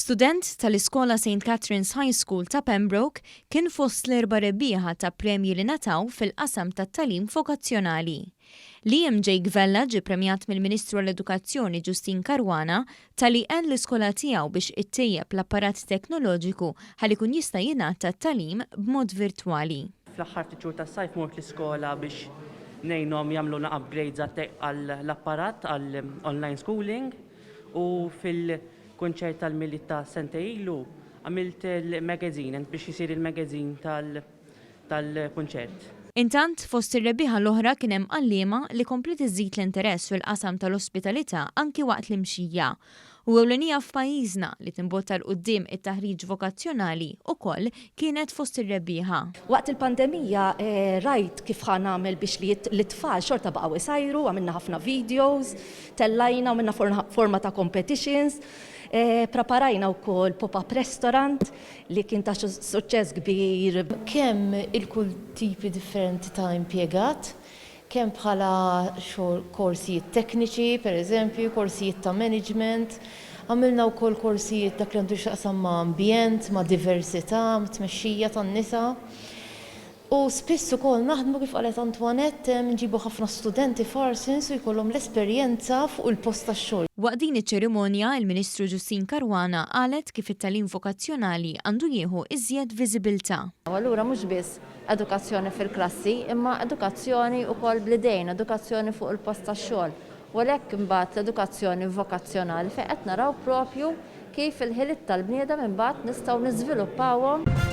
Student tal-iskola St Catherine's High School ta' Pembroke kien fost l-erba' rebbieħa ta' premji li ngħataw fil-qasam tat-tagħlim vokazzjonali. Liam Jake Vella ġie premjat mill-Ministru għall-Edukazzjoni Justyne Caruana talli għen l-iskola tiegħu biex ittejjeb l-apparat teknoloġiku ħalli jkun jista' jingħata t-tagħlim b'mod virtwali. Fl-aħħar ftit xhur tas-sajf mort l-iskola biex ngħinhom jagħmlulna upgrades għall-apparat għall-online schooling u fil-kunċert tal-Milied ta' sentejn ilu għamilt il-magazine biex isir il-magazine tal-kunċert. Intant, fost ir-rebbieħa l-oħra kien hemm għalliema li kompliet iżżid l-interess fil-qasam tal-ospitalità anki waqt l-imxija. U ewlenija f'pajjiżna li timbotta 'l quddiem it-taħriġ vokazzjonali wkoll kienet fost ir-rebbieħa. Waqt il-pandemija rajt kif ħa nagħmel biex li t-tfal xorta baqgħu isajru, għamilna ħafna videos, tellajna, għamilna forma ta' competitions, preparajna wkoll pop-up restaurant li kien ta' suċċess kbir. Kemm il-kull tipi differenti ta' impjegat, kemm bħala xogħol korsijiet tekniċi, per eżempju, korsijiet ta' management, għamilna wkoll korsijiet dak li għandu x'jaqsam ma' ambjent, ma' diversità, tmexxija tan-nisa. U spiss ukoll naħdmu kif qalet Antoinette, nġibu ħafna studenti f'Arsons u jkollhom l-esperjenza fuq il-post tax-xogħol. Waqt din iċ-ċerimonja, il-Ministru Justyne Caruana qalet kif it-tagħlim vokazzjonali għandu jieħu iżjed viżibilità. U allura mhux biss edukazzjoni fil-klassi, imma edukazzjoni wkoll bl-idejn, edukazzjoni fuq il-post tax-xogħol. U għalhekk imbagħad l-edukazzjoni vokazzjonali fejn qed naraw propju kif il-ħiliet tal-bniedem imbagħad nistgħu niżviluppawhom.